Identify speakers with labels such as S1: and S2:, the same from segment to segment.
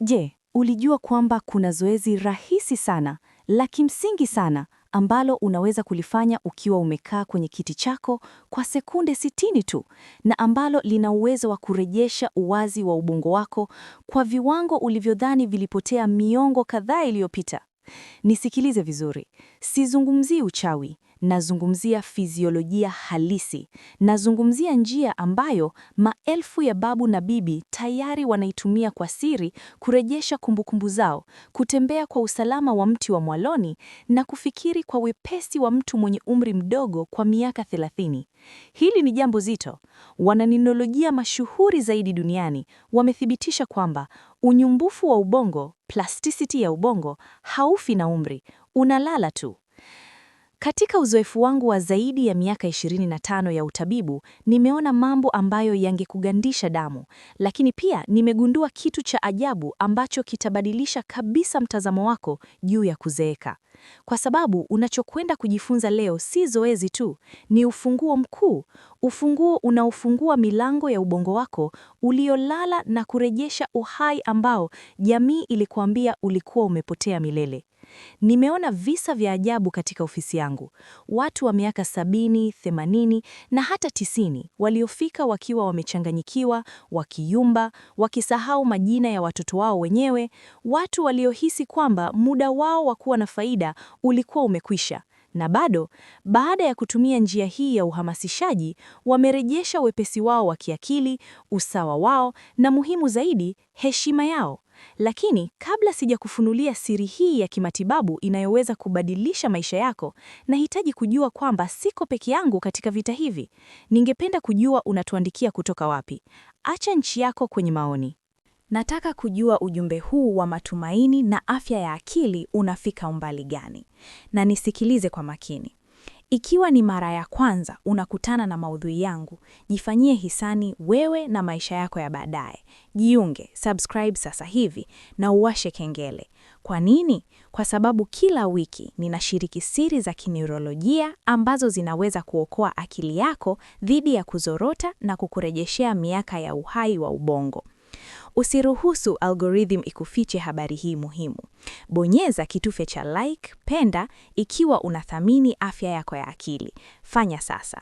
S1: Je, ulijua kwamba kuna zoezi rahisi sana, la kimsingi sana, ambalo unaweza kulifanya ukiwa umekaa kwenye kiti chako kwa sekunde 60 tu, na ambalo lina uwezo wa kurejesha uwazi wa ubongo wako kwa viwango ulivyodhani vilipotea miongo kadhaa iliyopita? Nisikilize vizuri. Sizungumzii uchawi, nazungumzia fiziolojia halisi. Nazungumzia njia ambayo maelfu ya babu na bibi tayari wanaitumia kwa siri kurejesha kumbukumbu zao, kutembea kwa usalama wa mti wa mwaloni na kufikiri kwa wepesi wa mtu mwenye umri mdogo kwa miaka 30. Hili ni jambo zito. Wananinolojia mashuhuri zaidi duniani wamethibitisha kwamba unyumbufu wa ubongo, plasticity ya ubongo, haufi na umri, unalala tu. Katika uzoefu wangu wa zaidi ya miaka 25 ya utabibu, nimeona mambo ambayo yangekugandisha damu, lakini pia nimegundua kitu cha ajabu ambacho kitabadilisha kabisa mtazamo wako juu ya kuzeeka. Kwa sababu unachokwenda kujifunza leo si zoezi tu, ni ufunguo mkuu, ufunguo unaofungua milango ya ubongo wako uliolala na kurejesha uhai ambao jamii ilikuambia ulikuwa umepotea milele. Nimeona visa vya ajabu katika ofisi yangu. Watu wa miaka 70, 80 na hata 90 waliofika wakiwa wamechanganyikiwa, wakiyumba, wakisahau majina ya watoto wao wenyewe, watu waliohisi kwamba muda wao wa kuwa na faida ulikuwa umekwisha. Na bado, baada ya kutumia njia hii ya uhamasishaji, wamerejesha wepesi wao wa kiakili, usawa wao na muhimu zaidi, heshima yao. Lakini kabla sijakufunulia siri hii ya kimatibabu inayoweza kubadilisha maisha yako, nahitaji kujua kwamba siko peke yangu katika vita hivi. Ningependa kujua unatuandikia kutoka wapi. Acha nchi yako kwenye maoni.
S2: Nataka kujua ujumbe huu wa matumaini na afya ya akili unafika umbali gani. Na nisikilize kwa makini. Ikiwa ni mara ya kwanza unakutana na maudhui yangu, jifanyie hisani wewe na maisha yako ya baadaye. Jiunge, subscribe sasa hivi na uwashe kengele. Kwa nini? Kwa sababu kila wiki ninashiriki siri za kineurolojia ambazo zinaweza kuokoa akili yako dhidi ya kuzorota na kukurejeshea miaka ya uhai wa ubongo. Usiruhusu algorithm ikufiche habari hii muhimu. Bonyeza kitufe cha like, penda ikiwa unathamini afya yako ya akili. Fanya sasa.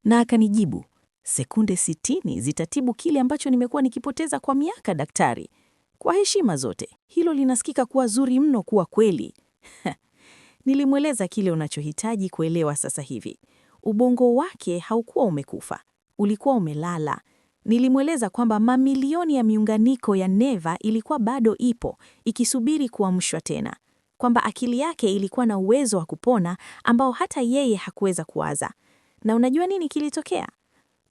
S1: Na akanijibu, sekunde 60 zitatibu kile ambacho nimekuwa nikipoteza kwa miaka, daktari. Kwa heshima zote, hilo linasikika kuwa zuri mno kuwa kweli. Nilimweleza kile unachohitaji kuelewa sasa hivi. Ubongo wake haukuwa umekufa, ulikuwa umelala. Nilimweleza kwamba mamilioni ya miunganiko ya neva ilikuwa bado ipo, ikisubiri kuamshwa tena, kwamba akili yake ilikuwa na uwezo wa kupona ambao hata yeye hakuweza kuwaza. Na unajua nini kilitokea?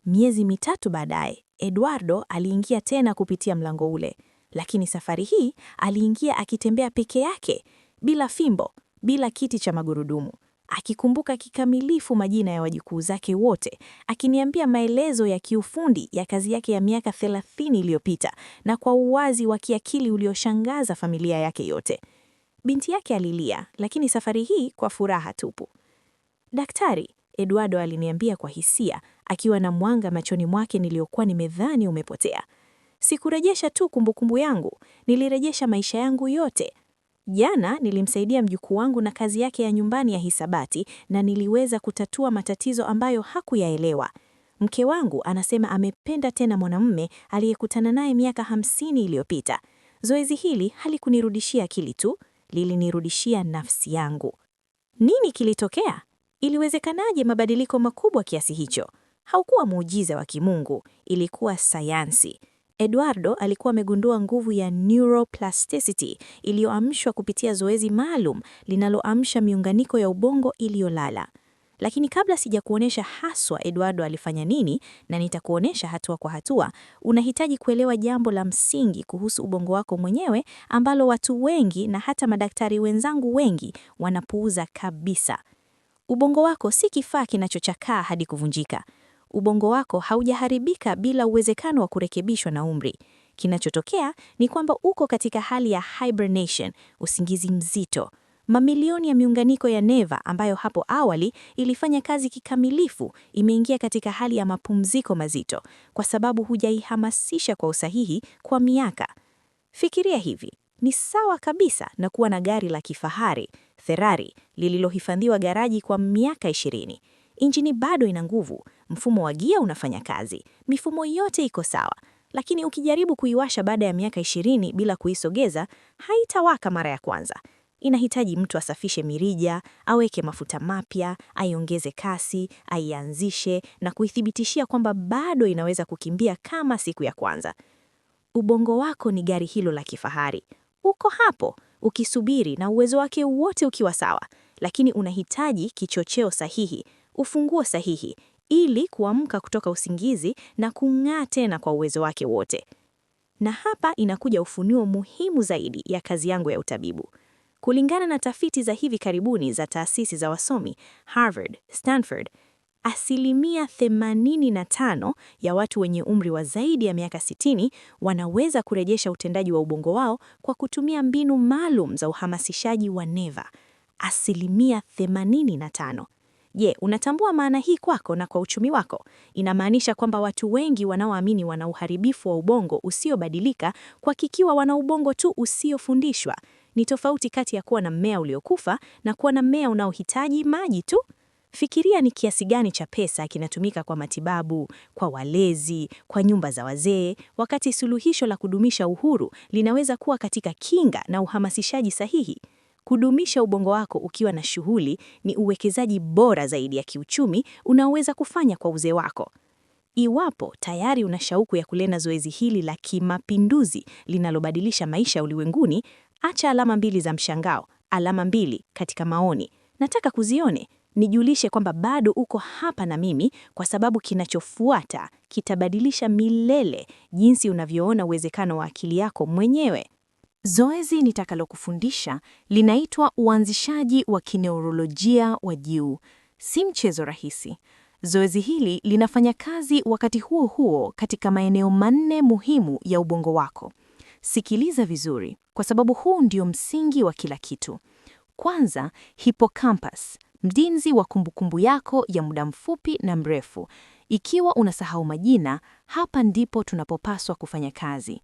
S1: Miezi 3 baadaye, Eduardo aliingia tena kupitia mlango ule, lakini safari hii aliingia akitembea peke yake, bila fimbo, bila kiti cha magurudumu, akikumbuka kikamilifu majina ya wajukuu zake wote, akiniambia maelezo ya kiufundi ya kazi yake ya miaka 30 iliyopita, na kwa uwazi wa kiakili ulioshangaza familia yake yote. Binti yake alilia, lakini safari hii kwa furaha tupu. Daktari, Eduardo aliniambia kwa hisia, akiwa na mwanga machoni mwake niliokuwa nimedhani umepotea. Sikurejesha tu kumbukumbu yangu, nilirejesha maisha yangu yote. Jana nilimsaidia mjukuu wangu na kazi yake ya nyumbani ya hisabati na niliweza kutatua matatizo ambayo hakuyaelewa. Mke wangu anasema amependa tena mwanamume aliyekutana naye miaka 50 iliyopita. Zoezi hili halikunirudishia akili tu, lilinirudishia nafsi yangu. Nini kilitokea? Iliwezekanaje mabadiliko makubwa kiasi hicho? Haukuwa muujiza wa kimungu, ilikuwa sayansi. Eduardo alikuwa amegundua nguvu ya neuroplasticity iliyoamshwa kupitia zoezi maalum linaloamsha miunganiko ya ubongo iliyolala. Lakini kabla sijakuonesha haswa Eduardo alifanya nini, na nitakuonesha hatua kwa hatua, unahitaji kuelewa jambo la msingi kuhusu ubongo wako mwenyewe ambalo watu wengi na hata madaktari wenzangu wengi wanapuuza kabisa. Ubongo wako si kifaa kinachochakaa hadi kuvunjika. Ubongo wako haujaharibika bila uwezekano wa kurekebishwa na umri. Kinachotokea ni kwamba uko katika hali ya hibernation, usingizi mzito. Mamilioni ya miunganiko ya neva ambayo hapo awali ilifanya kazi kikamilifu imeingia katika hali ya mapumziko mazito kwa sababu hujaihamasisha kwa usahihi kwa miaka. Fikiria hivi, ni sawa kabisa na kuwa na gari la kifahari, Ferrari, lililohifadhiwa garaji kwa miaka 20. Injini bado ina nguvu, mfumo wa gia unafanya kazi, mifumo yote iko sawa. Lakini ukijaribu kuiwasha baada ya miaka 20 bila kuisogeza, haitawaka mara ya kwanza. Inahitaji mtu asafishe mirija, aweke mafuta mapya, aiongeze kasi, aianzishe na kuithibitishia kwamba bado inaweza kukimbia kama siku ya kwanza. Ubongo wako ni gari hilo la kifahari. Uko hapo ukisubiri na uwezo wake wote ukiwa sawa, lakini unahitaji kichocheo sahihi, ufunguo sahihi ili kuamka kutoka usingizi na kung'aa tena kwa uwezo wake wote. Na hapa inakuja ufunuo muhimu zaidi ya kazi yangu ya utabibu. Kulingana na tafiti za hivi karibuni za taasisi za wasomi Harvard, Stanford, 85% ya watu wenye umri wa zaidi ya miaka 60 wanaweza kurejesha utendaji wa ubongo wao kwa kutumia mbinu maalum za uhamasishaji wa neva. 85%. Je, unatambua maana hii kwako na kwa uchumi wako? Inamaanisha kwamba watu wengi wanaoamini wana uharibifu wa ubongo usiobadilika kwa kikiwa wana ubongo tu usiofundishwa. Ni tofauti kati ya kuwa na mmea uliokufa na kuwa na mmea unaohitaji maji tu. Fikiria ni kiasi gani cha pesa kinatumika kwa matibabu, kwa walezi, kwa nyumba za wazee, wakati suluhisho la kudumisha uhuru linaweza kuwa katika kinga na uhamasishaji sahihi. Kudumisha ubongo wako ukiwa na shughuli ni uwekezaji bora zaidi ya kiuchumi unaoweza kufanya kwa uzee wako. Iwapo tayari una shauku ya kulena zoezi hili la kimapinduzi linalobadilisha maisha ulimwenguni, acha alama 2 za mshangao, alama 2 katika maoni. Nataka kuzione. Nijulishe kwamba bado uko hapa na mimi, kwa sababu kinachofuata kitabadilisha milele jinsi unavyoona uwezekano wa akili yako mwenyewe. Zoezi nitakalokufundisha linaitwa uanzishaji wa kineurolojia wa juu. Si mchezo rahisi. Zoezi hili linafanya kazi wakati huo huo katika maeneo 4 muhimu ya ubongo wako. Sikiliza vizuri, kwa sababu huu ndio msingi wa kila kitu. Kwanza, hippocampus, mdinzi wa kumbukumbu yako ya muda mfupi na mrefu. Ikiwa unasahau majina, hapa ndipo tunapopaswa kufanya kazi.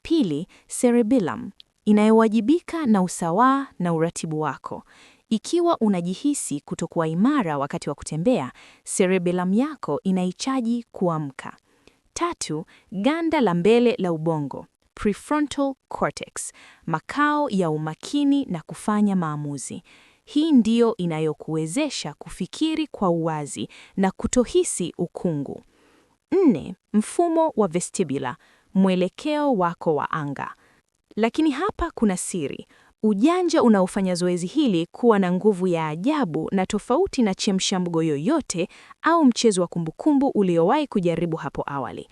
S1: Pili, cerebellum, inayowajibika na usawa na uratibu wako. Ikiwa unajihisi kutokuwa imara wakati wa kutembea, cerebellum yako inahitaji kuamka. Tatu, ganda la mbele la ubongo, prefrontal cortex, makao ya umakini na kufanya maamuzi. Hii ndiyo inayokuwezesha kufikiri kwa uwazi na kutohisi ukungu. Nne, mfumo wa vestibular, mwelekeo wako wa anga. Lakini hapa kuna siri. Ujanja unaofanya zoezi hili kuwa na nguvu ya ajabu na tofauti na chemsha yoyote au mchezo wa kumbukumbu uliowahi kujaribu hapo awali.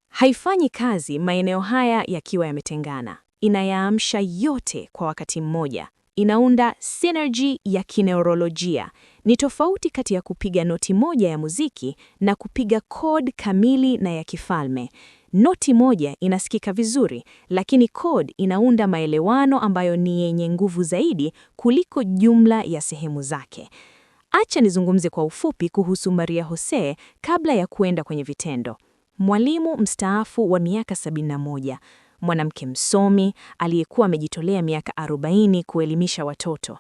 S1: Haifanyi kazi maeneo haya yakiwa yametengana. Inayaamsha yote kwa wakati mmoja. Inaunda synergy ya kineurolojia. Ni tofauti kati ya kupiga noti moja ya muziki na kupiga chord kamili na ya kifalme. Noti moja inasikika vizuri, lakini chord inaunda maelewano ambayo ni yenye nguvu zaidi kuliko jumla ya sehemu zake. Acha nizungumze kwa ufupi kuhusu Maria Jose kabla ya kuenda kwenye vitendo. Mwalimu mstaafu wa miaka 71, mwanamke msomi aliyekuwa amejitolea miaka 40 kuelimisha watoto.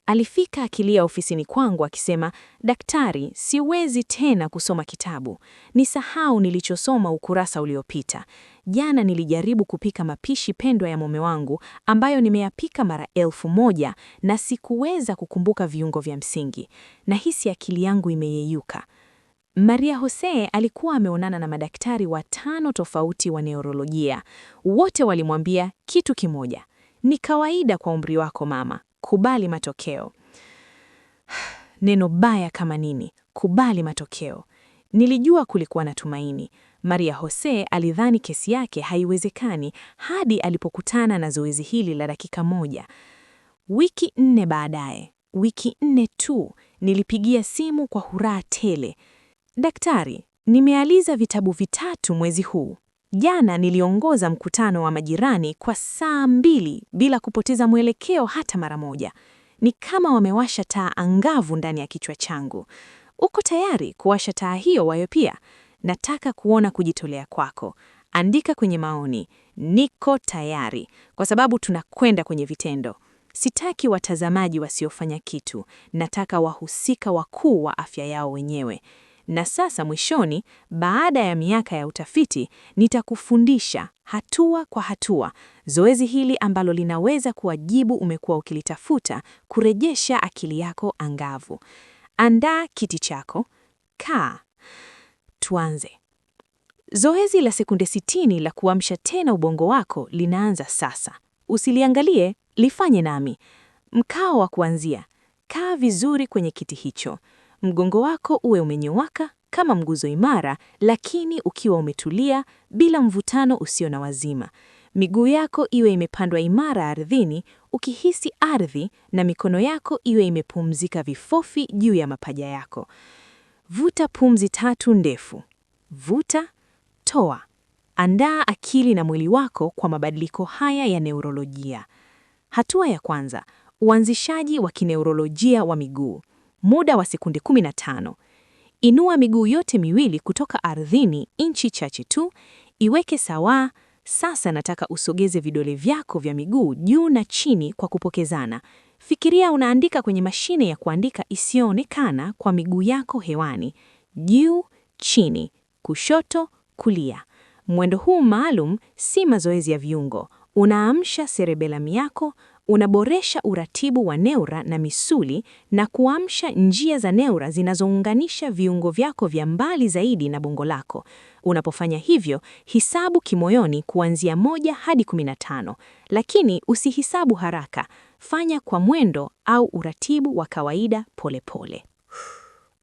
S1: Alifika akilia ofisini kwangu akisema, "Daktari, siwezi tena kusoma kitabu. Nisahau nilichosoma ukurasa uliopita. Jana nilijaribu kupika mapishi pendwa ya mume wangu ambayo nimeyapika mara 1000 na sikuweza kukumbuka viungo vya msingi. Nahisi akili yangu imeyeyuka." Maria Jose alikuwa ameonana na madaktari watano tofauti wa neurolojia. Wote walimwambia kitu kimoja: ni kawaida kwa umri wako mama, kubali matokeo. Neno baya kama nini, kubali matokeo. Nilijua kulikuwa na tumaini. Maria Jose alidhani kesi yake haiwezekani hadi alipokutana na zoezi hili la dakika moja. Wiki 4 baadaye, wiki 4 tu, nilipigia simu kwa huraha tele. "Daktari, nimealiza vitabu 3 mwezi huu. Jana niliongoza mkutano wa majirani kwa saa 2 bila kupoteza mwelekeo hata mara moja. Ni kama wamewasha taa angavu ndani ya kichwa changu. Uko tayari kuwasha taa hiyo wayo pia? Nataka kuona kujitolea kwako. Andika kwenye maoni, niko tayari, kwa sababu tunakwenda kwenye vitendo. Sitaki watazamaji wasiofanya kitu, nataka wahusika wakuu wa afya yao wenyewe. Na sasa mwishoni, baada ya miaka ya utafiti, nitakufundisha hatua kwa hatua zoezi hili ambalo linaweza kuwa jibu umekuwa ukilitafuta, kurejesha akili yako angavu. Andaa kiti chako, kaa, tuanze. Zoezi la sekunde 60 la kuamsha tena ubongo wako linaanza sasa. Usiliangalie, lifanye nami. Mkao wa kuanzia: kaa vizuri kwenye kiti hicho. Mgongo wako uwe umenyooka kama mguzo imara, lakini ukiwa umetulia bila mvutano usio na wazima. Miguu yako iwe imepandwa imara ardhini, ukihisi ardhi, na mikono yako iwe imepumzika vifofi juu ya mapaja yako. Vuta pumzi 3 ndefu. Vuta, toa. Andaa akili na mwili wako kwa mabadiliko haya ya neurolojia. Hatua ya kwanza, uanzishaji wa kineurolojia wa miguu. Muda wa sekunde 15. Inua miguu yote miwili kutoka ardhini inchi chache tu, iweke sawa. Sasa nataka usogeze vidole vyako vya miguu juu na chini kwa kupokezana. Fikiria unaandika kwenye mashine ya kuandika isiyoonekana kwa miguu yako hewani. Juu, chini, kushoto, kulia. Mwendo huu maalum si mazoezi ya viungo. Unaamsha cerebellum yako, unaboresha uratibu wa neura na misuli na kuamsha njia za neura zinazounganisha viungo vyako vya mbali zaidi na bongo lako. Unapofanya hivyo, hisabu kimoyoni kuanzia 1 hadi 15, lakini usihisabu haraka. Fanya kwa mwendo au uratibu wa kawaida polepole.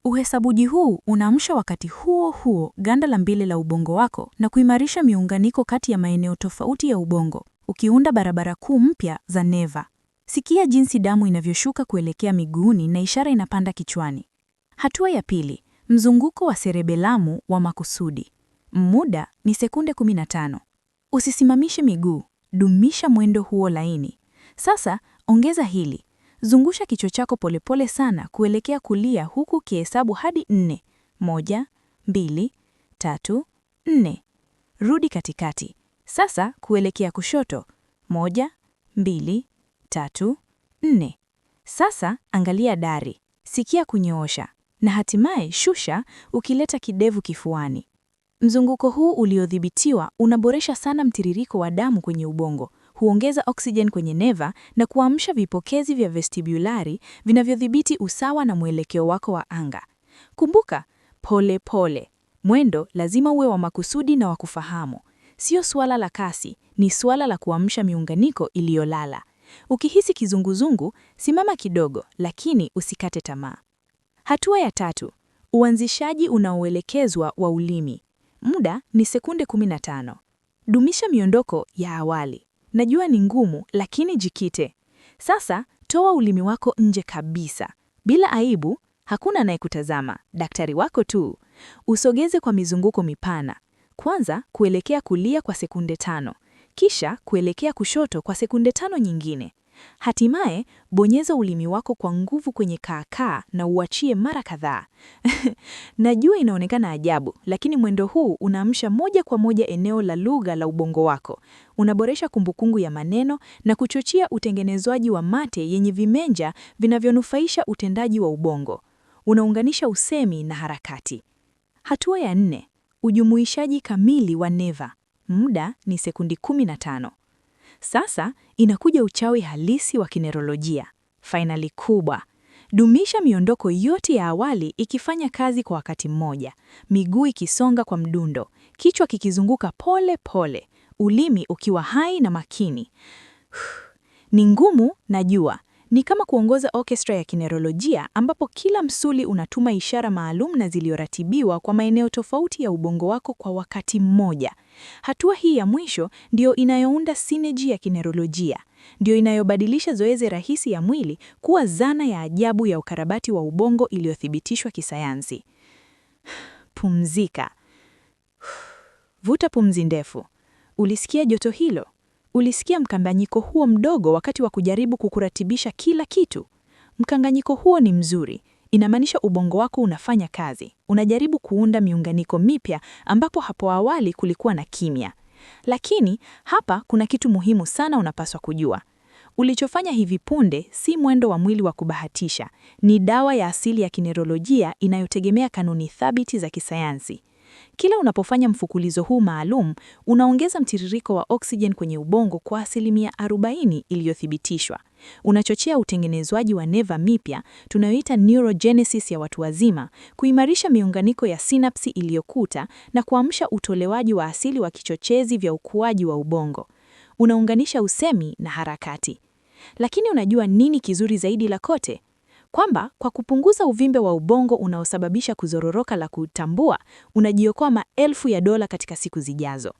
S2: Uhesabuji huu unaamsha wakati huo huo ganda la mbele la ubongo wako na kuimarisha miunganiko kati ya maeneo tofauti ya ubongo, ukiunda barabara kuu mpya za neva. Sikia jinsi damu inavyoshuka kuelekea miguuni na ishara inapanda kichwani. Hatua ya pili, mzunguko wa serebelamu wa makusudi. Muda ni sekunde 15. Usisimamishe miguu, dumisha mwendo huo laini. Sasa ongeza hili. Zungusha kichwa chako polepole sana kuelekea kulia huku ukihesabu hadi 4. 1, 2, 3, 4. Rudi katikati. Sasa kuelekea kushoto. 1, 2, 3, 4. Sasa angalia dari, sikia kunyoosha, na hatimaye shusha ukileta kidevu kifuani. Mzunguko huu uliodhibitiwa unaboresha sana mtiririko wa damu kwenye ubongo, huongeza oxygen kwenye neva na kuamsha vipokezi vya vestibulari vinavyodhibiti usawa na mwelekeo wako wa anga. Kumbuka, pole pole. Mwendo lazima uwe wa makusudi na wa kufahamu. Sio suala la kasi, ni suala la kuamsha miunganiko iliyolala. Ukihisi kizunguzungu, simama kidogo, lakini usikate tamaa. Hatua ya tatu, uanzishaji unaoelekezwa wa ulimi. Muda ni sekunde 15. Dumisha miondoko ya awali. Najua ni ngumu, lakini jikite. Sasa toa ulimi wako nje kabisa, bila aibu. Hakuna anayekutazama, daktari wako tu. Usogeze kwa mizunguko mipana. Kwanza kuelekea kulia kwa sekunde 5, kisha kuelekea kushoto kwa sekunde 5 nyingine. Hatimaye bonyeza ulimi wako kwa nguvu kwenye kaakaa na uachie mara kadhaa. Najua inaonekana ajabu, lakini mwendo huu unaamsha moja kwa moja eneo la lugha la ubongo wako. Unaboresha kumbukumbu ya maneno na kuchochea utengenezwaji wa mate yenye vimenja vinavyonufaisha utendaji wa ubongo. Unaunganisha usemi na harakati. Hatua ya nne, ujumuishaji kamili wa neva. Muda ni sekundi 15. Sasa inakuja uchawi halisi wa kineurolojia. Fainali kubwa. Dumisha miondoko yote ya awali ikifanya kazi kwa wakati mmoja, miguu ikisonga kwa mdundo, kichwa kikizunguka pole pole, ulimi ukiwa hai na makini. Ni ngumu, najua. Ni kama kuongoza orchestra ya kineurolojia ambapo kila msuli unatuma ishara maalum na zilioratibiwa kwa maeneo tofauti ya ubongo wako kwa wakati mmoja. Hatua hii ya mwisho ndiyo inayounda synergy ya kineurolojia, ndiyo inayobadilisha zoezi rahisi ya mwili kuwa zana ya ajabu ya ukarabati wa ubongo iliyothibitishwa kisayansi. Pumzika. Vuta pumzi ndefu. Ulisikia joto hilo? Ulisikia mkanganyiko huo mdogo wakati wa kujaribu kukuratibisha kila kitu? Mkanganyiko huo ni mzuri. Inamaanisha ubongo wako unafanya kazi, unajaribu kuunda miunganiko mipya ambapo hapo awali kulikuwa na kimya. Lakini hapa kuna kitu muhimu sana unapaswa kujua. Ulichofanya hivi punde si mwendo wa mwili wa kubahatisha, ni dawa ya asili ya kineurolojia inayotegemea kanuni thabiti za kisayansi. Kila unapofanya mfukulizo huu maalum, unaongeza mtiririko wa oxygen kwenye ubongo kwa 40% iliyothibitishwa. Unachochea utengenezwaji wa neva mipya tunayoita neurogenesis ya watu wazima, kuimarisha miunganiko ya sinapsi iliyokuta na kuamsha utolewaji wa asili wa kichochezi vya ukuaji wa ubongo. Unaunganisha usemi na harakati. Lakini unajua nini kizuri zaidi la kote? Kwamba kwa kupunguza uvimbe wa ubongo unaosababisha kuzororoka la kutambua, unajiokoa maelfu ya dola katika siku zijazo.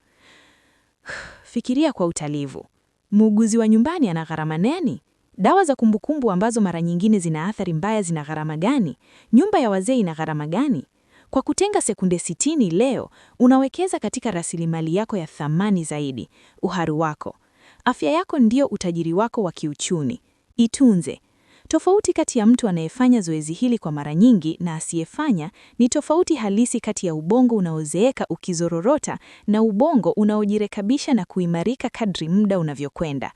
S2: Fikiria kwa utalivu. Muuguzi wa nyumbani ana gharama nani? Dawa za kumbukumbu ambazo mara nyingine zina athari mbaya zina gharama gani? Nyumba ya wazee ina gharama gani? Kwa kutenga sekunde 60 leo, unawekeza katika rasilimali yako ya thamani zaidi, uhuru wako. Afya yako ndio utajiri wako wa kiuchumi. Itunze. Tofauti kati ya mtu anayefanya zoezi hili kwa mara nyingi na asiyefanya ni tofauti halisi kati ya ubongo unaozeeka ukizororota na ubongo unaojirekebisha na kuimarika kadri muda unavyokwenda.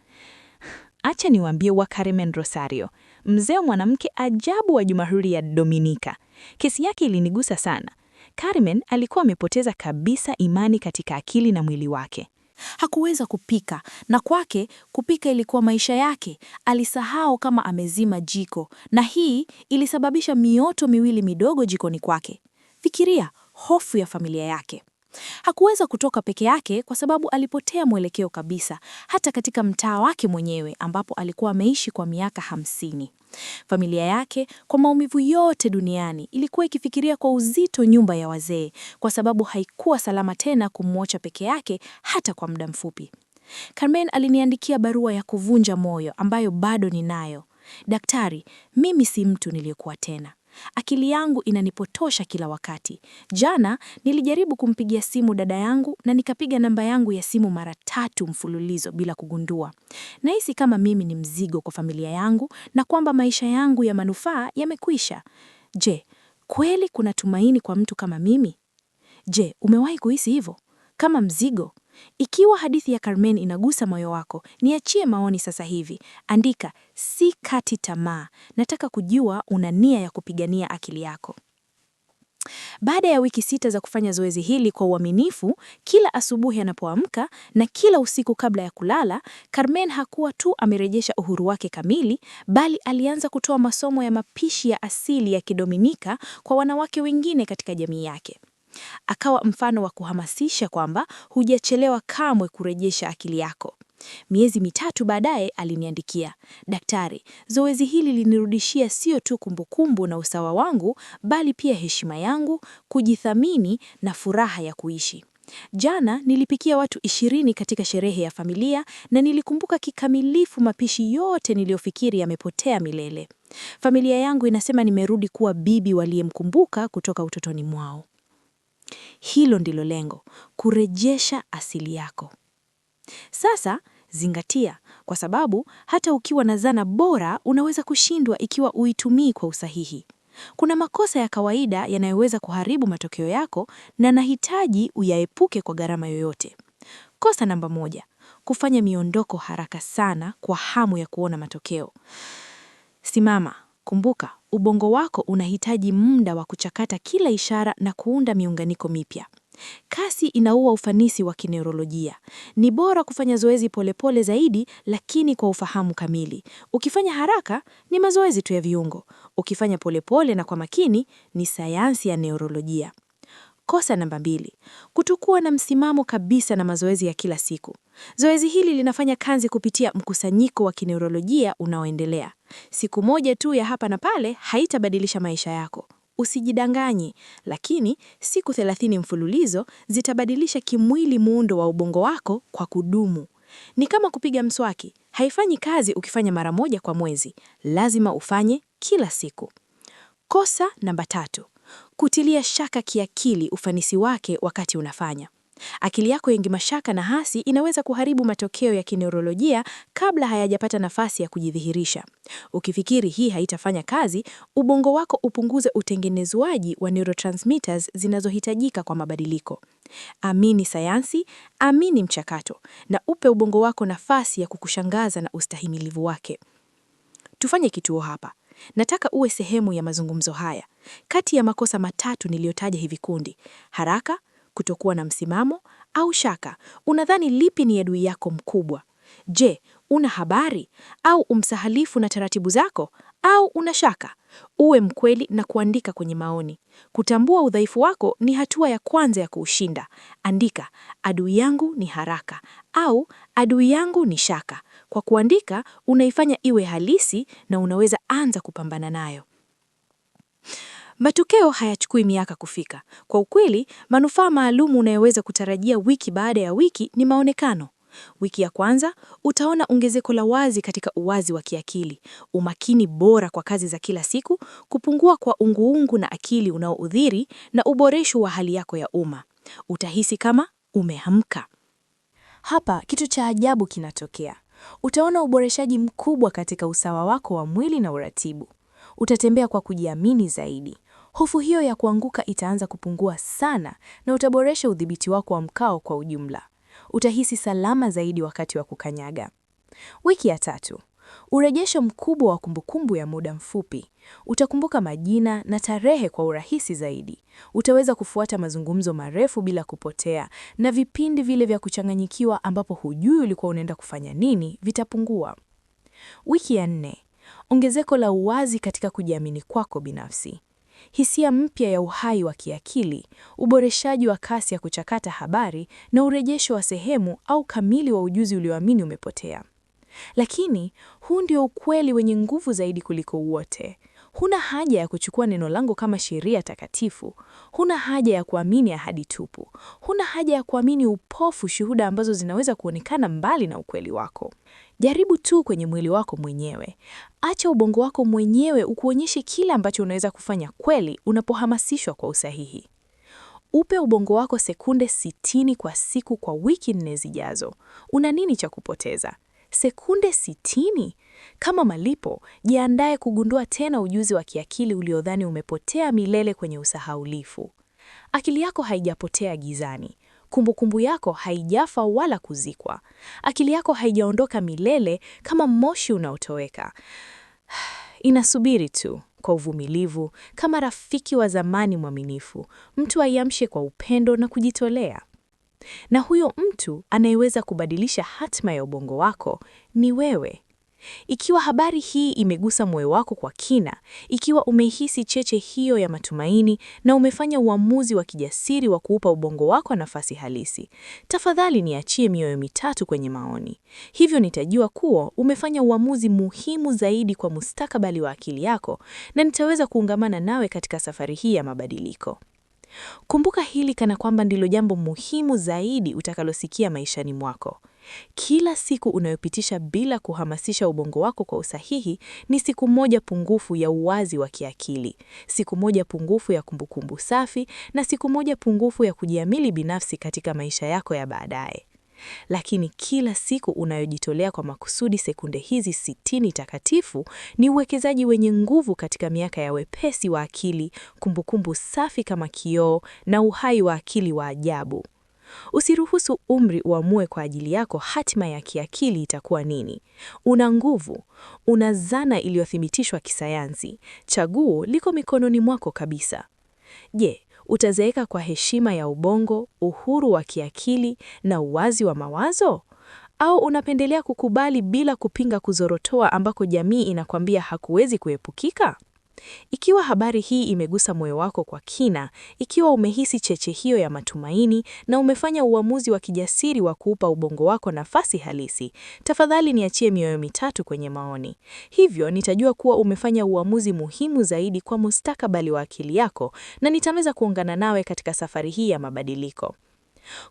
S2: Acha niwaambie wa Carmen Rosario, mzee mwanamke ajabu wa Jamhuri ya Dominika. Kesi yake ilinigusa sana. Carmen alikuwa amepoteza kabisa imani katika akili na mwili wake.
S3: Hakuweza kupika, na kwake kupika ilikuwa maisha yake. Alisahau kama amezima jiko, na hii ilisababisha mioto miwili midogo jikoni kwake. Fikiria hofu ya familia yake. Hakuweza kutoka peke yake kwa sababu alipotea mwelekeo kabisa, hata katika mtaa wake mwenyewe ambapo alikuwa ameishi kwa miaka 50. Familia yake, kwa maumivu yote duniani, ilikuwa ikifikiria kwa uzito nyumba ya wazee, kwa sababu haikuwa salama tena kumwacha peke yake hata kwa muda mfupi. Carmen aliniandikia barua ya kuvunja moyo ambayo bado ninayo. Daktari, mimi si mtu niliyekuwa tena. Akili yangu inanipotosha kila wakati. Jana nilijaribu kumpigia simu dada yangu na nikapiga namba yangu ya simu mara 3 mfululizo bila kugundua. Nahisi kama mimi ni mzigo kwa familia yangu na kwamba maisha yangu ya manufaa yamekwisha. Je, kweli kuna tumaini kwa mtu kama mimi? Je, umewahi kuhisi hivyo? Kama mzigo? Ikiwa hadithi ya Carmen inagusa moyo wako, niachie maoni sasa hivi. Andika sikati tamaa. Nataka kujua una nia ya kupigania akili yako. Baada ya wiki 6 za kufanya zoezi hili kwa uaminifu, kila asubuhi anapoamka na kila usiku kabla ya kulala, Carmen hakuwa tu amerejesha uhuru wake kamili, bali alianza kutoa masomo ya mapishi ya asili ya Kidominika kwa wanawake wengine katika jamii yake. Akawa mfano wa kuhamasisha kwamba hujachelewa kamwe kurejesha akili yako. Miezi 3 baadaye aliniandikia, "Daktari, zoezi hili linirudishia sio tu kumbukumbu na usawa wangu, bali pia heshima yangu, kujithamini na furaha ya kuishi. Jana nilipikia watu 20 katika sherehe ya familia na nilikumbuka kikamilifu mapishi yote niliyofikiri yamepotea milele. Familia yangu inasema nimerudi kuwa bibi waliyemkumbuka kutoka utotoni mwao." Hilo ndilo lengo, kurejesha asili yako. Sasa zingatia, kwa sababu hata ukiwa na zana bora unaweza kushindwa ikiwa uitumii kwa usahihi. Kuna makosa ya kawaida yanayoweza kuharibu matokeo yako na nahitaji uyaepuke kwa gharama yoyote. Kosa namba 1, kufanya miondoko haraka sana kwa hamu ya kuona matokeo. Simama, kumbuka, ubongo wako unahitaji muda wa kuchakata kila ishara na kuunda miunganiko mipya. Kasi inaua ufanisi wa kineurolojia. Ni bora kufanya zoezi polepole zaidi, lakini kwa ufahamu kamili. Ukifanya haraka, ni mazoezi tu ya viungo. Ukifanya polepole na kwa makini, ni sayansi ya neurolojia. Kosa namba 2, kutokuwa na msimamo kabisa na mazoezi ya kila siku. Zoezi hili linafanya kazi kupitia mkusanyiko wa kineurolojia unaoendelea. Siku moja tu ya hapa na pale haitabadilisha maisha yako. Usijidanganye, lakini siku 30 mfululizo zitabadilisha kimwili muundo wa ubongo wako kwa kudumu. Ni kama kupiga mswaki, haifanyi kazi ukifanya mara moja kwa mwezi, lazima ufanye kila siku. Kosa namba 3, kutilia shaka kiakili ufanisi wake wakati unafanya. Akili yako yenye mashaka na hasi inaweza kuharibu matokeo ya kineurolojia kabla hayajapata nafasi ya kujidhihirisha. Ukifikiri hii haitafanya kazi, ubongo wako upunguze utengenezwaji wa neurotransmitters zinazohitajika kwa mabadiliko. Amini sayansi, amini mchakato, na upe ubongo wako nafasi ya kukushangaza na ustahimilivu wake. Tufanye kituo hapa. Nataka uwe sehemu ya mazungumzo haya. Kati ya makosa 3 niliyotaja hivi kundi, haraka, kutokuwa na msimamo au shaka, unadhani lipi ni adui yako mkubwa? Je, una habari au umsahalifu na taratibu zako au una shaka? Uwe mkweli na kuandika kwenye maoni. Kutambua udhaifu wako ni hatua ya kwanza ya kuushinda. Andika, adui yangu ni haraka au adui yangu ni shaka. Kwa kuandika, unaifanya iwe halisi na unaweza anza kupambana nayo. Matokeo hayachukui miaka kufika. Kwa ukweli, manufaa maalumu unayoweza kutarajia wiki baada ya wiki ni maonekano. Wiki ya kwanza, utaona ongezeko la wazi katika uwazi wa kiakili, umakini bora kwa kazi za kila siku, kupungua kwa unguungu na akili unaoudhiri na uboresho wa hali yako ya umma. Utahisi kama umeamka.
S2: Hapa kitu cha ajabu kinatokea. Utaona uboreshaji mkubwa katika usawa wako wa mwili na uratibu. Utatembea kwa kujiamini zaidi. Hofu hiyo ya kuanguka itaanza kupungua sana na utaboresha udhibiti wako wa mkao kwa ujumla. Utahisi salama zaidi wakati wa kukanyaga. Wiki ya 3, urejesho mkubwa wa kumbukumbu ya muda mfupi. Utakumbuka majina na tarehe kwa urahisi zaidi. Utaweza kufuata mazungumzo marefu bila kupotea, na vipindi vile vya kuchanganyikiwa ambapo hujui ulikuwa unaenda kufanya nini vitapungua. Wiki ya 4, ongezeko la uwazi katika kujiamini kwako binafsi. Hisia mpya ya uhai wa kiakili, uboreshaji wa kasi ya kuchakata habari na urejesho wa sehemu au kamili wa ujuzi ulioamini umepotea. Lakini huu ndio ukweli wenye nguvu zaidi kuliko wote. Huna haja ya kuchukua neno langu kama sheria takatifu. Huna haja ya kuamini ahadi tupu. Huna haja ya kuamini upofu shuhuda ambazo zinaweza kuonekana mbali na ukweli wako. Jaribu tu kwenye mwili wako mwenyewe. Acha ubongo wako mwenyewe ukuonyeshe kile ambacho unaweza kufanya kweli unapohamasishwa kwa usahihi. Upe ubongo wako sekunde 60 kwa siku kwa wiki 4 zijazo. Una nini cha kupoteza? Sekunde 60? Kama malipo, jiandae kugundua tena ujuzi wa kiakili uliodhani umepotea milele kwenye usahaulifu. Akili yako haijapotea gizani. Kumbukumbu yako haijafa wala kuzikwa. Akili yako haijaondoka milele kama moshi unaotoweka. Inasubiri tu kwa uvumilivu, kama rafiki wa zamani mwaminifu, mtu aiamshe kwa upendo na kujitolea. Na huyo mtu anayeweza kubadilisha hatma ya ubongo wako ni wewe. Ikiwa habari hii imegusa moyo wako kwa kina, ikiwa umehisi cheche hiyo ya matumaini na umefanya uamuzi wa kijasiri wa kuupa ubongo wako nafasi halisi, tafadhali niachie mioyo mitatu kwenye maoni. Hivyo nitajua kuwa umefanya uamuzi muhimu zaidi kwa mustakabali wa akili yako na nitaweza kuungamana nawe katika safari hii ya mabadiliko. Kumbuka hili kana kwamba ndilo jambo muhimu zaidi utakalosikia maishani mwako. Kila siku unayopitisha bila kuhamasisha ubongo wako kwa usahihi ni siku moja pungufu ya uwazi wa kiakili, siku moja pungufu ya kumbukumbu safi na siku moja pungufu ya kujiamini binafsi katika maisha yako ya baadaye. Lakini kila siku unayojitolea kwa makusudi sekunde hizi 60 takatifu ni uwekezaji wenye nguvu katika miaka ya wepesi wa akili, kumbukumbu safi kama kioo na uhai wa akili wa ajabu. Usiruhusu umri uamue kwa ajili yako hatima ya kiakili itakuwa nini. Una nguvu, una zana iliyothibitishwa kisayansi. Chaguo liko mikononi mwako kabisa. Je, utazeeka kwa heshima ya ubongo, uhuru wa kiakili na uwazi wa mawazo? Au unapendelea kukubali bila kupinga kuzorotoa ambako jamii inakwambia hakuwezi kuepukika? Ikiwa habari hii imegusa moyo wako kwa kina, ikiwa umehisi cheche hiyo ya matumaini na umefanya uamuzi wa kijasiri wa kuupa ubongo wako nafasi halisi, tafadhali niachie mioyo mitatu kwenye maoni. Hivyo nitajua kuwa umefanya uamuzi muhimu zaidi kwa mustakabali wa akili yako na nitaweza kuungana nawe katika safari hii ya mabadiliko.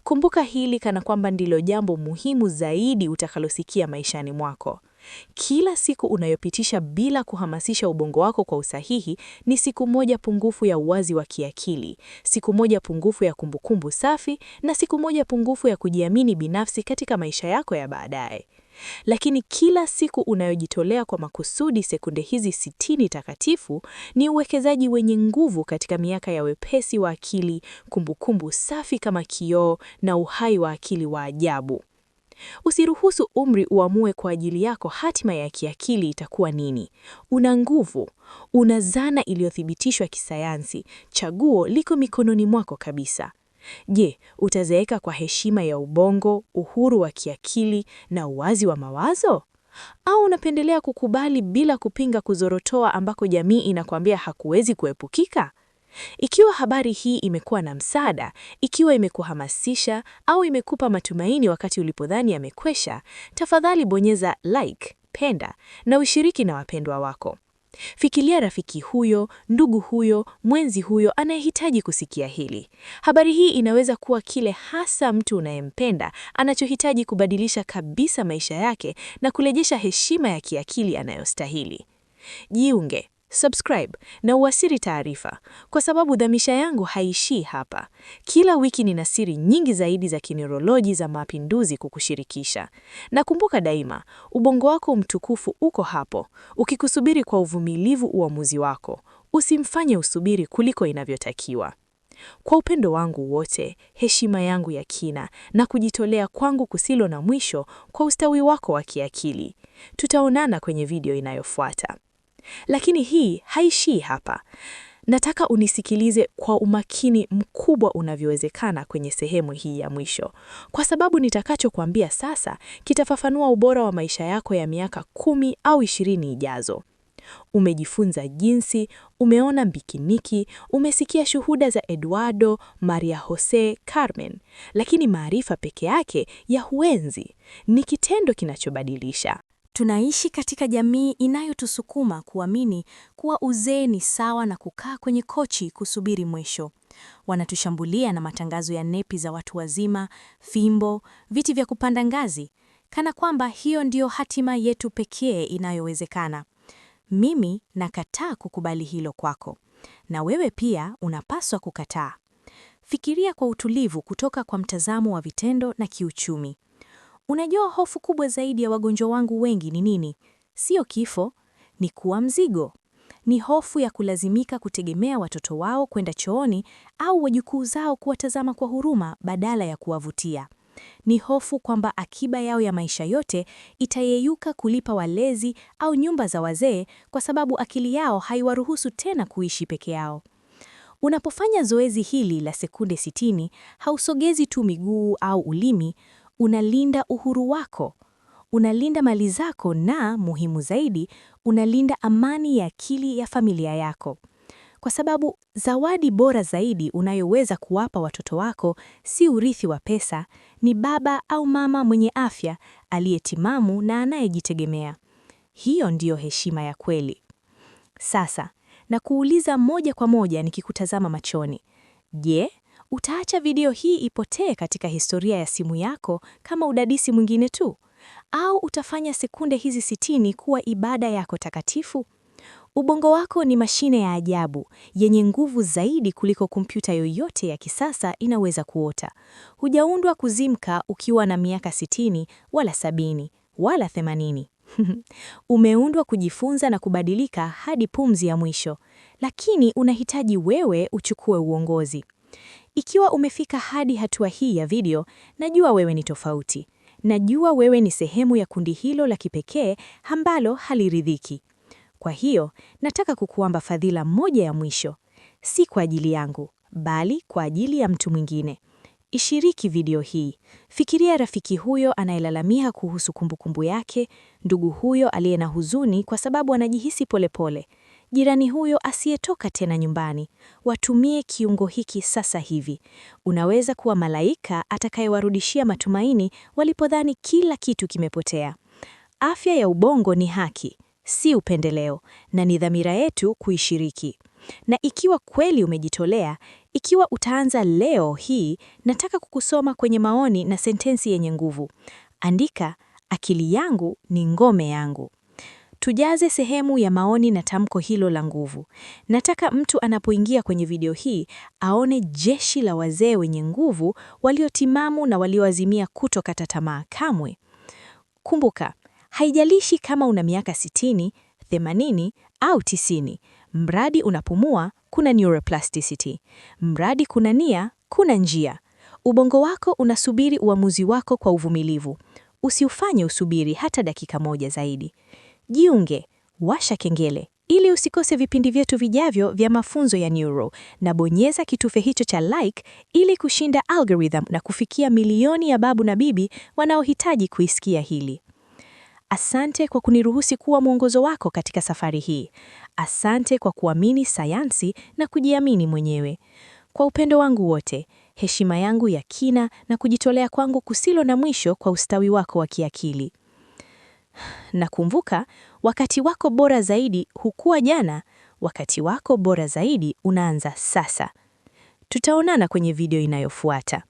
S2: Kumbuka hili kana kwamba ndilo jambo muhimu zaidi utakalosikia maishani mwako. Kila siku unayopitisha bila kuhamasisha ubongo wako kwa usahihi ni siku moja pungufu ya uwazi wa kiakili, siku moja pungufu ya kumbukumbu safi na siku moja pungufu ya kujiamini binafsi katika maisha yako ya baadaye. Lakini kila siku unayojitolea kwa makusudi sekunde hizi 60 takatifu ni uwekezaji wenye nguvu katika miaka ya wepesi wa akili, kumbukumbu safi kama kioo na uhai wa akili wa ajabu. Usiruhusu umri uamue kwa ajili yako hatima ya kiakili itakuwa nini. Una nguvu, una zana iliyothibitishwa kisayansi. Chaguo liko mikononi mwako kabisa. Je, utazeeka kwa heshima ya ubongo, uhuru wa kiakili na uwazi wa mawazo? Au unapendelea kukubali bila kupinga kuzorotoa ambako jamii inakwambia hakuwezi kuepukika? Ikiwa habari hii imekuwa na msaada, ikiwa imekuhamasisha au imekupa matumaini wakati ulipodhani yamekwesha, tafadhali bonyeza like, penda na ushiriki na wapendwa wako. Fikiria rafiki huyo, ndugu huyo, mwenzi huyo anayehitaji kusikia hili. Habari hii inaweza kuwa kile hasa mtu unayempenda anachohitaji kubadilisha kabisa maisha yake na kurejesha heshima ya kiakili anayostahili. Jiunge, subscribe na uasiri taarifa, kwa sababu dhamisha yangu haishii hapa. Kila wiki nina siri nyingi zaidi za kineuroloji za mapinduzi kukushirikisha. Na kumbuka daima, ubongo wako mtukufu uko hapo, ukikusubiri kwa uvumilivu uamuzi wako. Usimfanye usubiri kuliko inavyotakiwa. Kwa upendo wangu wote, heshima yangu ya kina na kujitolea kwangu kusilo na mwisho kwa ustawi wako wa kiakili. Tutaonana kwenye video inayofuata. Lakini hii haishii hapa. Nataka unisikilize kwa umakini mkubwa unavyowezekana kwenye sehemu hii ya mwisho, kwa sababu nitakachokuambia sasa kitafafanua ubora wa maisha yako ya miaka 10 au 20 ijazo. Umejifunza jinsi, umeona mbikiniki, umesikia shuhuda za Eduardo, Maria Jose, Carmen, lakini maarifa peke yake ya huenzi ni kitendo kinachobadilisha.
S1: Tunaishi katika jamii inayotusukuma kuamini kuwa uzee ni sawa na kukaa kwenye kochi kusubiri mwisho. Wanatushambulia na matangazo ya nepi za watu wazima, fimbo, viti vya kupanda ngazi, kana kwamba hiyo ndiyo hatima yetu pekee inayowezekana. Mimi nakataa kukubali hilo kwako, na wewe pia unapaswa kukataa. Fikiria kwa utulivu kutoka kwa mtazamo wa vitendo na kiuchumi. Unajua hofu kubwa zaidi ya wagonjwa wangu wengi ni nini? Sio kifo, ni kuwa mzigo. Ni hofu ya kulazimika kutegemea watoto wao kwenda chooni au wajukuu zao kuwatazama kwa huruma badala ya kuwavutia. Ni hofu kwamba akiba yao ya maisha yote itayeyuka kulipa walezi au nyumba za wazee kwa sababu akili yao haiwaruhusu tena kuishi peke yao. Unapofanya zoezi hili la sekunde 60, hausogezi tu miguu au ulimi, unalinda uhuru wako. Unalinda mali zako na, muhimu zaidi, unalinda amani ya akili ya familia yako. Kwa sababu zawadi bora zaidi unayoweza kuwapa watoto wako si urithi wa pesa, ni baba au mama mwenye afya, aliyetimamu na anayejitegemea. Hiyo ndiyo heshima ya kweli. Sasa, na kuuliza moja kwa moja nikikutazama machoni. Je, utaacha video hii ipotee katika historia ya simu yako kama udadisi mwingine tu? Au utafanya sekunde hizi 60 kuwa ibada yako takatifu? Ubongo wako ni mashine ya ajabu, yenye nguvu zaidi kuliko kompyuta yoyote ya kisasa inaweza kuota. Hujaundwa kuzimka ukiwa na miaka 60 wala 70 wala 80. Umeundwa kujifunza na kubadilika hadi pumzi ya mwisho, lakini unahitaji wewe uchukue uongozi. Ikiwa umefika hadi hatua hii ya video, najua wewe ni tofauti. Najua wewe ni sehemu ya kundi hilo la kipekee ambalo haliridhiki. Kwa hiyo, nataka kukuomba fadhila moja ya mwisho, si kwa ajili yangu, bali kwa ajili ya mtu mwingine. Ishiriki video hii. Fikiria rafiki huyo anayelalamika kuhusu kumbukumbu yake, ndugu huyo aliye na huzuni kwa sababu anajihisi polepole, jirani huyo asiyetoka tena nyumbani. Watumie kiungo hiki sasa hivi. Unaweza kuwa malaika atakayewarudishia matumaini walipodhani kila kitu kimepotea. Afya ya ubongo ni haki, si upendeleo, na ni dhamira yetu kuishiriki. Na ikiwa kweli umejitolea, ikiwa utaanza leo hii, nataka kukusoma kwenye maoni na sentensi yenye nguvu. Andika, akili yangu ni ngome yangu. Tujaze sehemu ya maoni na tamko hilo la nguvu. Nataka mtu anapoingia kwenye video hii aone jeshi la wazee wenye nguvu, waliotimamu na walioazimia kutokata tamaa kamwe. Kumbuka, haijalishi kama una miaka 60, 80 au 90, mradi unapumua, kuna neuroplasticity. Mradi kuna nia, kuna njia. Ubongo wako unasubiri uamuzi wako kwa uvumilivu. Usiufanye usubiri hata dakika moja zaidi. Jiunge, washa kengele ili usikose vipindi vyetu vijavyo vya mafunzo ya neuro, na bonyeza kitufe hicho cha like ili kushinda algorithm na kufikia milioni ya babu na bibi wanaohitaji kuisikia hili. Asante kwa kuniruhusi kuwa mwongozo wako katika safari hii. Asante kwa kuamini sayansi na kujiamini mwenyewe. Kwa upendo wangu wote, heshima yangu ya kina na kujitolea kwangu kusilo na mwisho kwa ustawi wako wa kiakili. Na kumbuka, wakati wako bora zaidi hukuwa jana, wakati wako bora zaidi unaanza sasa. Tutaonana kwenye video inayofuata.